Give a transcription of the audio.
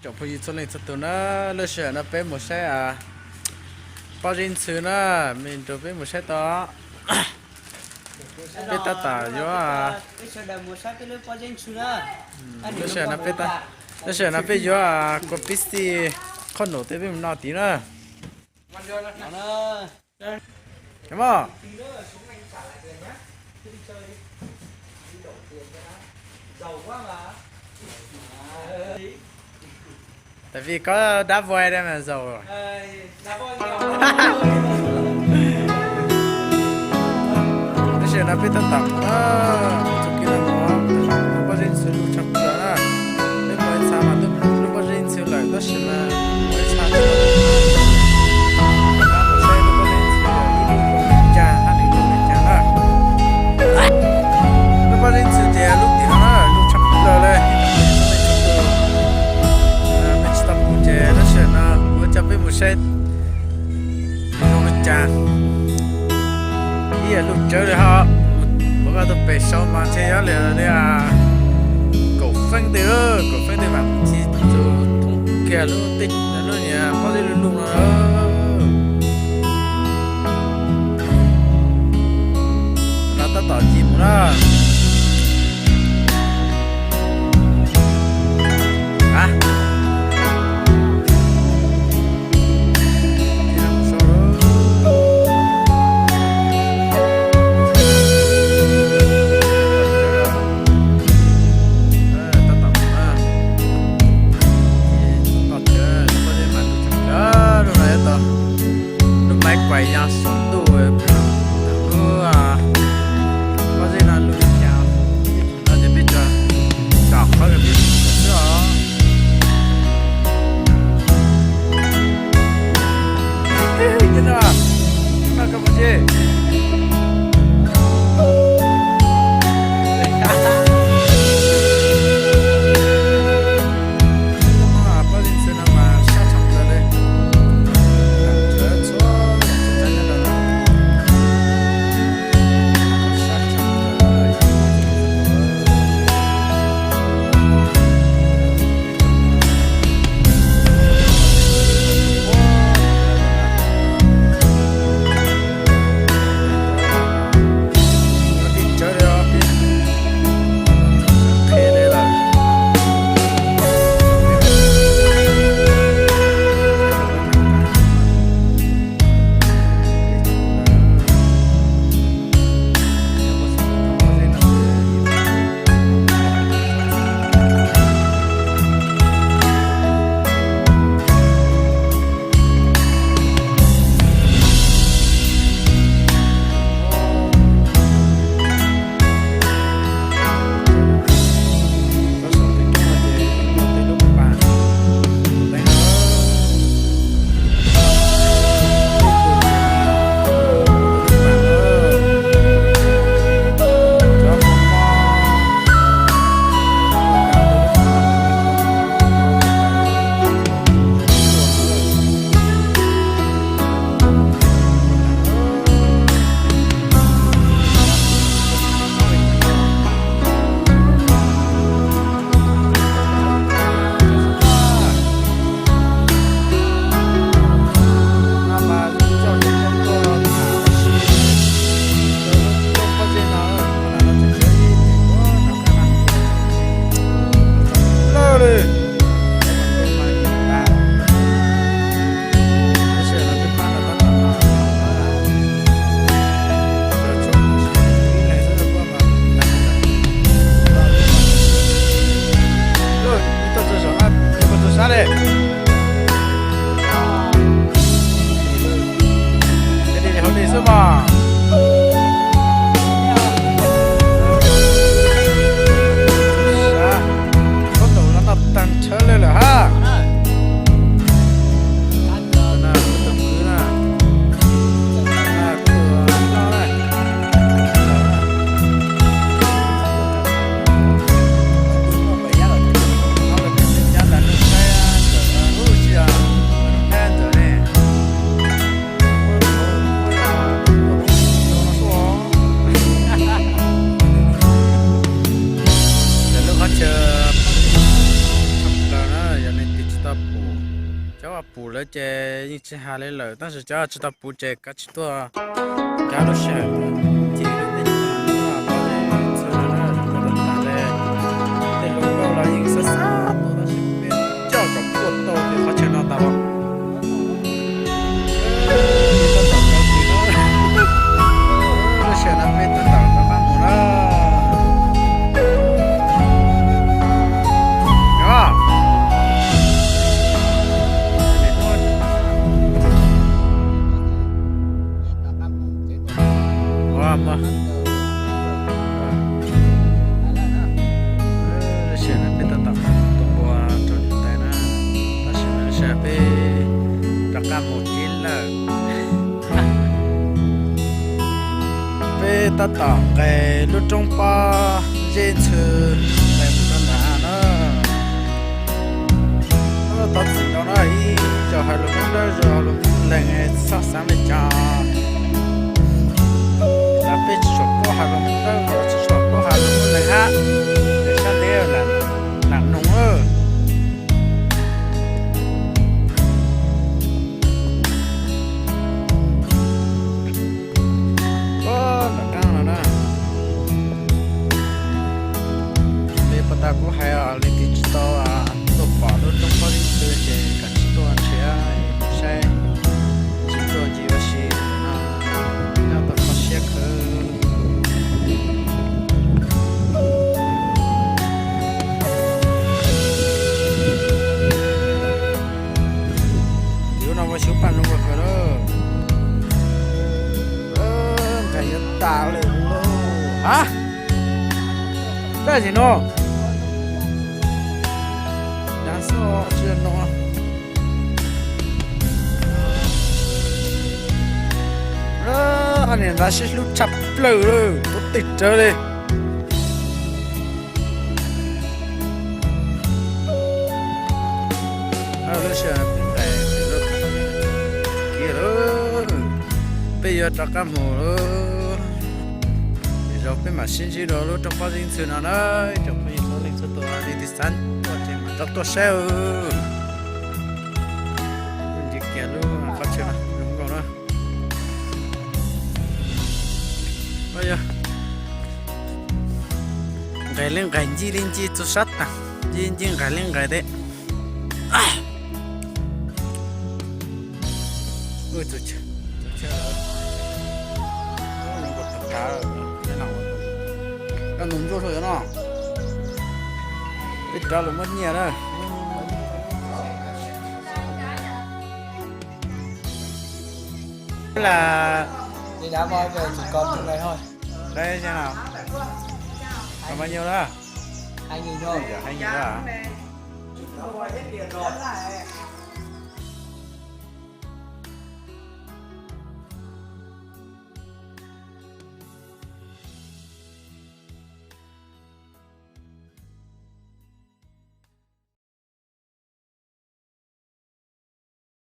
Tsoom phooj ywg txhua leej txhua tus na, lub sij hawm no peb mus saib pob zeb ntxhw na, me nrug peb mus saib tau. Peb tab tom yuav, lub sij hawm no peb, lub sij hawm no peb yuav kua pib xij qhob noom tej peb mus noj tid na. Tam vim koj dab voi da mas zaum. Tab sis no peb tab tom txog kiag no mus, lub pob zeb ntxhw lug tshaj plaws na. Peb mus ib txha mas twb lub pob zeb ntxhw lawm tab sis mas ib txha lub pob zeb ntxhw lub li cas hab nws lug li cas na. Lub pob zeb ntxhw ces lub tim no na, lug tshaj plaws li. Mej tsis tau mus ces tab sis no kuv coj peb mus saib zoo li cas. Ib yam lug tsawv li hos, kuv koj tuaj pem sau mas ntshe yuav li kaum feeb tej, kaum feeb tej mas kuv tsis txug thoob kiag lub tej lub niag pob zeb lug lug no. Los tab tom ci mus na. Lub maiv kuam yog saum ntuj, lub pob zeb no lug li cas no ces peb tsuas tsom qhov peb xwb os. Noj koj mus tsi. Hauv li xwb mas. Koj tau los noj tag puv lawm ces yeej tsis hais li lawm, tab sis cov tsis tau puv ces kav tsij tuaj. Kav lub sij hawm ces lub teb chaws no, tej hluas nkauj los yeej xav xav tuaj tab sis kuv coj kom tuaj tau tej qhov chaw no tas los. Lub sij hawm no peb tab tom rov qab mus na. Ua mas, lub sij hawm no peb tab tom tua npua rau niam tais na, tab sis lub sij hawm peb rov qab mus tsev lawm. Peb tab tom nqes lub roob pob zeb ntxhw nqes mus rau nram na. Tau txim rau na, ib zaug hais lus Hmoob Dawb, zaug hais lus Hmoob Leeg, txhob xaav li cas. Lawv peb tsis tshua paub hais lus Hmoob Dawb, tsis tshua paub hais lus Hmoob Leeg hab. Sab ntev lam noog. Nram qab no na, peb puag ta kuv hais leej twg tsis tau tuaj pom lub roob pob zeb ntxhw ces kav tsij tuaj nrhiav saib, tsis tuaj ces ua si no, nyob tau kho siab kawg. Yus no ua xyov paj zoo ua kawg lawm. Nqaij yuav tas lawm lauj. Ha, dab tsi no? Dav xwb tsis no. Ob niag nrad sib hlub tshaj plaws lawm, tub twg rawv li. Lub sij hawm peb nqes, peb yuav rov qab mus lawm. Lwm zaus peb mam sib ntsib dua lub roob pob zeb ntxhw no na. Ib tsoom phooj ywg txhua leej txhua tus, leej twg xav tuaj ces mam rov tuaj saib. Ntsia kiag lub qhov chaw no zoo nkauj na. Yog nqaij li nqaij, ncig li ncig txhua sab tas, ncig ncig nqaij li nqaij thiab. Koj mus ntsuag rau no, peb rov los muab nyiaj na. Là, đi đá banh về chỉ còn chừng này thôi. Đấy xem nào. Còn bao nhiêu nữa? Hai nghìn thôi. Giờ hai nghìn nữa hả?